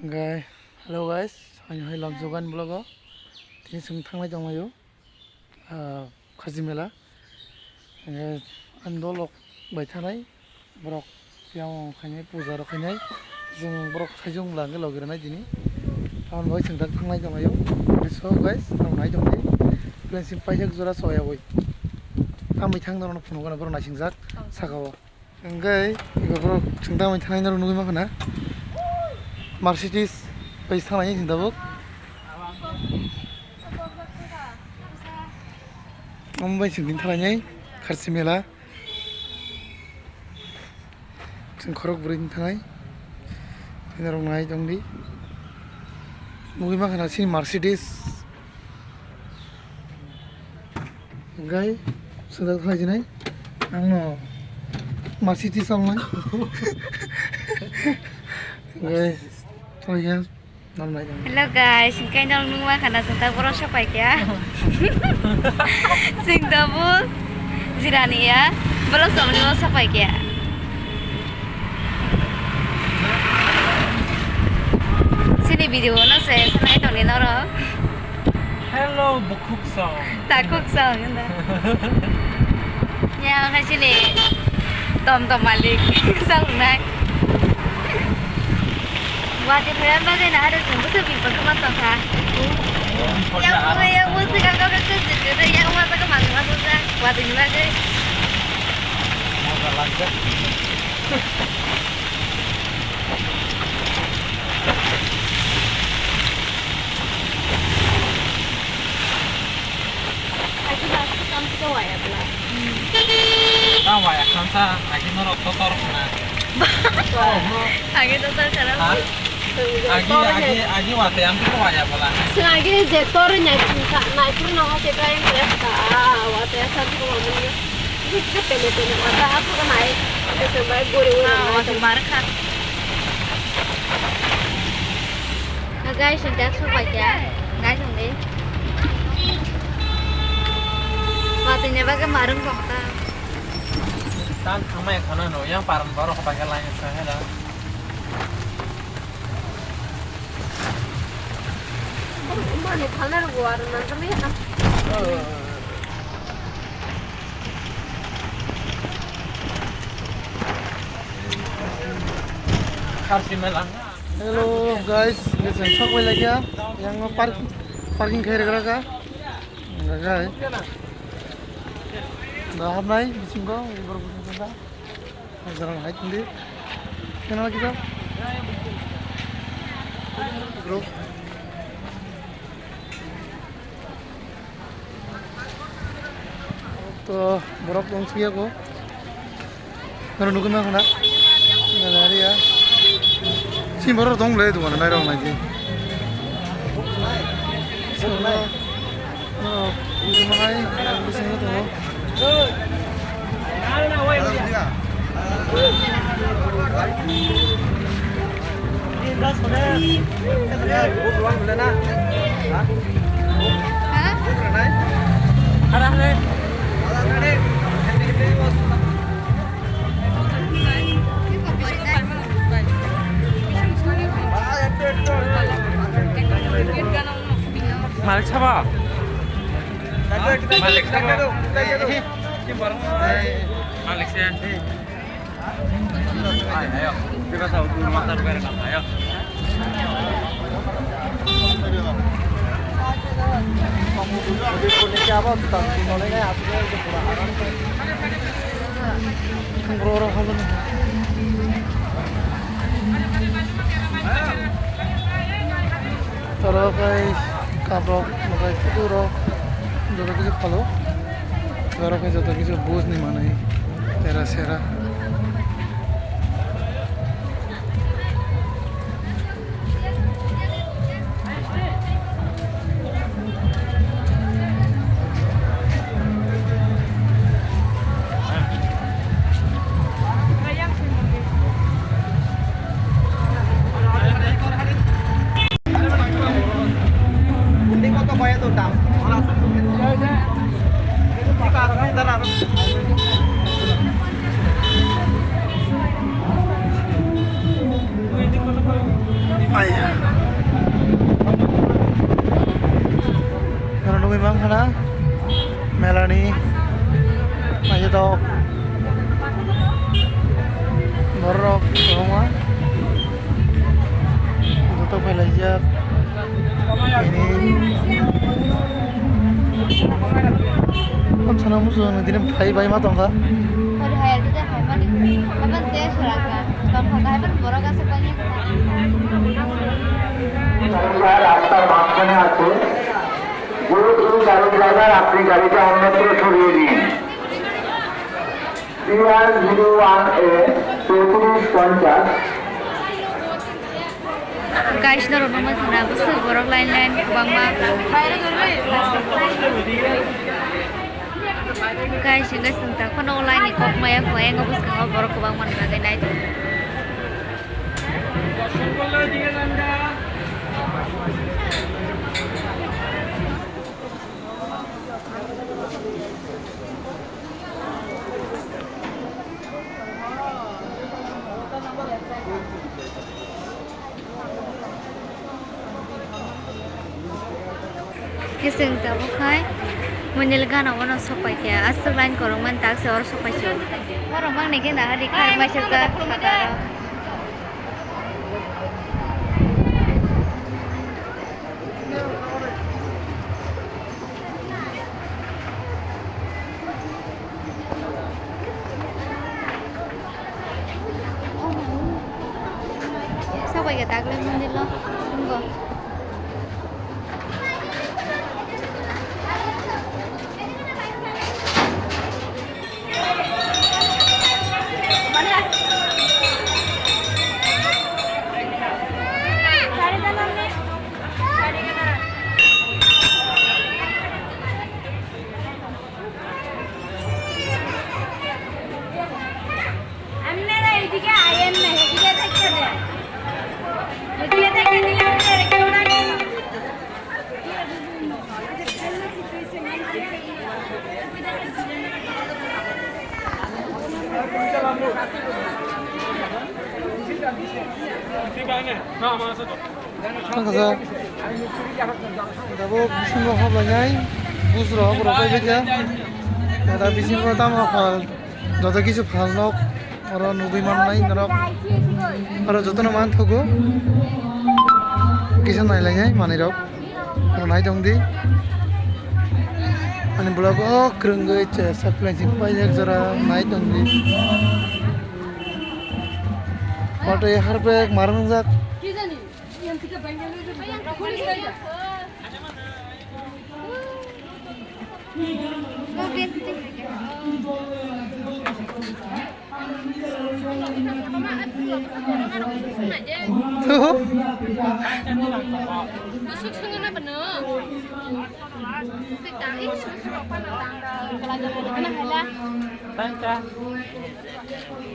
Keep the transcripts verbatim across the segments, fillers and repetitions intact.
Hwnkhe, hello guys, ani hai lamsogan vlog o. Tini chwng thanglai tonglaio, ah, Kharchi mela. Hwnkhe, ani dolok bai thanai, borok yang khainai, puja rok khainai. Chwng borok saijung bwla hwnkhe logi rwnai tini. Tamoni bagwi chwng dak thanglai tonglaio. So guys, norok nai tongdi. Plan sim paijak jora soya boi. Tamwi thang norokno phunukgana borok naisingjak saka o. Hwnkhe, ego borok chwng tamwi thanai norok nugwi mankha na. Mercedes bai thanglai chwng tabuk. Omo bai chwng tini thanglai nai, Kharchi mela. Chwng khorok bwrwi tini thanglai. Norok nai tongdi. Nugwi mankha na chini Mercedes. Hwnkhe, swngchar khlai jinai. Ang no Mercedes chalnai. Hwnkhe, tongya, nal nai tong. Hello guys, hwnkhe norok nukma khana chwng tak borok sapai kha. Chwng tabuk jirani ya, borok somni o sapai kha. Chini video no se sanai tongni norok. Hello, bukhuk song. Takhuk song, na. Ya, kha chini tom tom malik song nai. Guwahati phaina bagwi na aro chwng bwswk bipok khe ma tongkha. Yang mo, yang mo, sigang kok khe kwchwk kwchwk, yang ma bagwi malik ma tongkha. Guwahati ni bagwi. Moja lagak. Agi bus kam khe waya bla. Ta waya khan sa, agi norok to tor khna. Agi to tor khna. Ha? Agi, agi, agi wate ang khe waya bla. Sing agi je tor nya kha, nai phuru no ha khe kai kre ta, wate sa khe waya bla. Tene tene wata apu ka nai. Tese bai guri uri. Ah, nai wata tong. Mar kha. Ah, guys, ang tak sok bai kya. Guys, ang dei. Wata ne ba ke marung kok ta. Tan thamai khana no, yang paran baro kata ke lain sa hela. Mani thalna rwgo aro nang kami ya. Hello guys, guys, ang sok bai lagi ya. Yang park, parking khair gara ka. Enggak guys. Dah hamnai, bising ko, ini baru bising ko. Jarang hai tungdi. Kenal kita? Bro. To borok tong siya ko. Naro nukun ma khana. Galaria. Sim borok tong le dukan nai rong nai di. Oh, ini mahai, ini sini tuh. Malik sabo? Malik sabo? Malik se. Ayo, ayo. Ayo. Oro khe kaprok, mwtai, photo rok joto kisa phalo. Oro khe joto kisa buj ni manwi, tera sera. Aiya, Mang khana melani naithotok borok kwbangma joto phailaijak. Ini tamsana muchung dini phai bai ma tongkha. রাস্তার মাঝখানে আছে, যে এই গাড়ির ড্রাইভার, আপনি গাড়িটা অন্যত্র সরিয়ে নিন। সিআর জিরো ওয়ান এ চৌত্রিশ পঞ্চাশ। Guys, norok nugwi khna bwswk borok line line kwbangma. Guys, hwnkhe chwng ta kheno line ni kok maya kho, ayang bwskango borok kwbangma ni bagwi nai tongo. Khe chwng tabuk khai monil gana o no sok pai khe aswk line kwrwngmani tak se oro sok pai se. Borok mangni khe nahari khai maichajak saka aro. Sabai ya dagle mundilo. Nunggu. আপনারা এইদিকে আইয়েন না, এদিকে থাকতে দেন। এদিকে থাকতে দিলে আপনারা কেউ রাখেন না। Thangkasa, tabuk bisingo hablainai, bujrok rok bai baikha. Tabuk bisingo tamo phal, joto kisu phal nok, oro nugwi mannai norok, oro jotono manthogo. Kisa nailainai manwirok, oro nai tongdi. Ani vlog o kwrwngwi che supply sing pai ek jora nai tongdi. Watwi harpek marwngjak.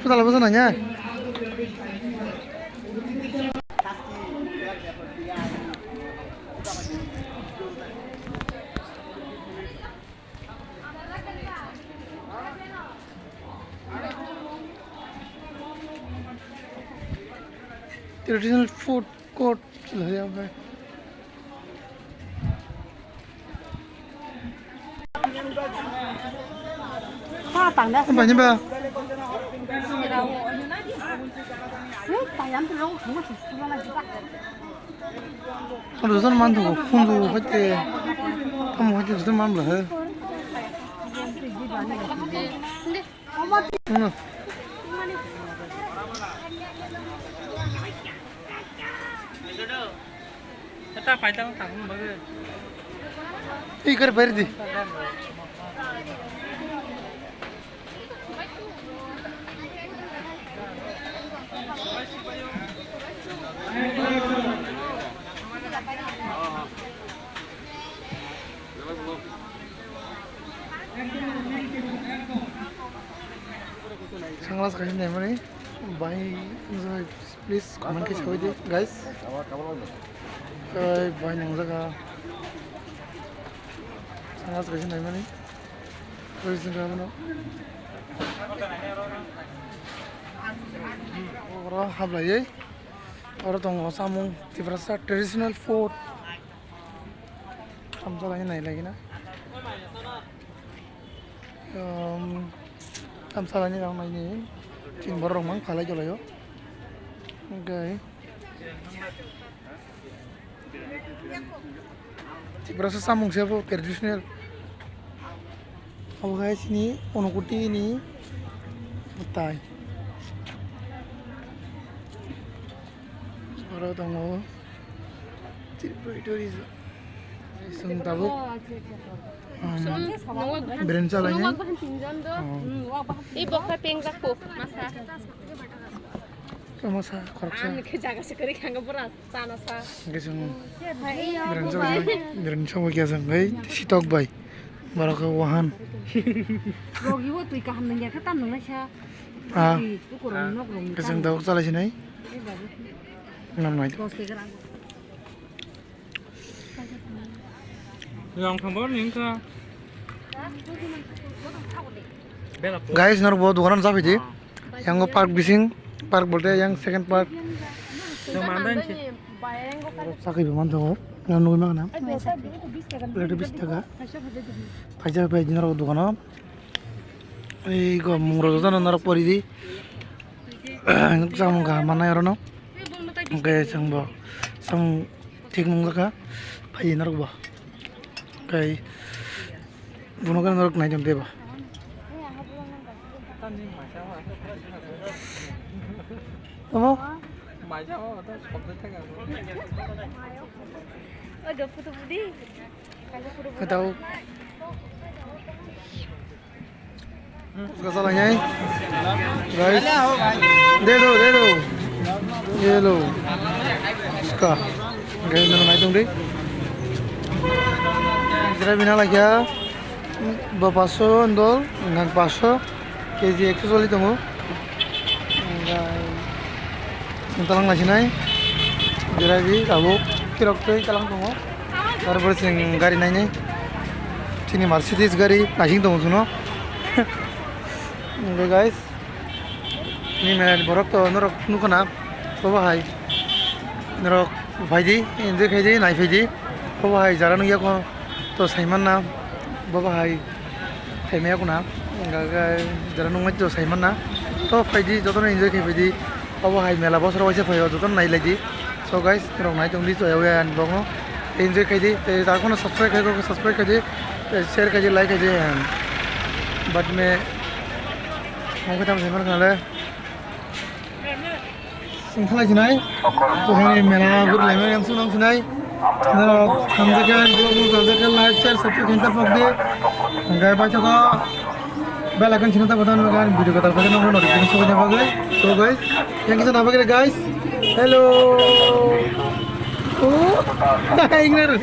Puta la bwsa nanya. Traditional food court chwlaiya bai. Bani ba. Ano jotono manthogo, khunju hoite, tamo hoite jotono manbla he. Ano. Eta paitang tang bagwi. Ei kar bari di. Sunglass kaisa naimani bai, please comment khe sawi di guys. Tei bai nangjaga sunglass kaisa naimani. Tei chwng abono oro hablaiwi oro tongo chamung Tiprasa traditional food. Kamsa lainai nai lagi na. Um, tamsalani rang naini tin borok rok mang phalai jolaio. Okay. Tiprasa samung se bo traditional. Abo hai sini Unakoti ni tai. Oro tongo Tripuri tourism. Chwng tabuk, um, brand chalainai. Oh. Ei bokha pengjak ko masa. Khe masa khoroksa. Ang khe jaga se kwrwi kha, ang bwrang chana sa. Hwnkhe chwng brand chalainai. Brand chalainai khe chwng bai sitok bai. Borok khe wahan. Rogi o twi kaham nungya khe tam nungnai sa. Ah. Twi bukurok nok rok ni. Khe chwng tabuk chalai sinai. Nam nai. Dos tegar ang. Yang thangbo ning kha. Guys, norok bo dogan japhi di. Yang o park bising, park bolte yang second park. Sakhi bo man thango. Yang nugui magana. Plate bis taka. Phaisa pai di norok dogano. Ei go mungrok jotono norok pori di. Samung kaham manai orono. Hwnkhe chwngbo samung thik nungjak kha. Phai norokbo. Hwnkhe bono khe norok nai tong tebo. Tamo? Kwtao. Puska salainai. Guys. Dedo, dedo. Yelo. Puska. Guys, nang nai tong di. Jira bina lagi ya. Bo paso dol, nang paso. K G ekso choli tongo. Chwng talang naisinai, jerabi abo kirok twi talang tongo. Tarpore chwng gari nainai, chini Mercedes gari naising tongo chwngno. Hwnkhe guys, ni mela ni borok to norok nukho na, bobo hai norok phaidi, enjoy khaidi, nai phaidi, bobo hai jara nukya kho. To saimanna bobo hai phaimaya kuna, hwnkha khe jara nungmai to saimanna. To phaidi, jotono enjoy khai phaidi. Obo hai mela bosoro waisa phaio, jotono nailaidi. So guys, norok nai tongdi, chwng ani vlogno enjoy khaidi. Tei jar kono subscribe khai kho, subscribe khaidi, tei share khaidi, like khaidi. Bad me mungkha tam saiman khale. Singkhalai sinai, bukhani mela guri laimani ang sunang sinai. Nero hamjakhe, vlog no hamjakhe, like, share, subscribe khaina pokdi. Hwnkhe paithakgo bell icon sina ta button, hwnkhe video kwtal phai nokno notification sokna bagwi. So guys, yang kisa na bagwi guys. Hello. Oh. Ignore.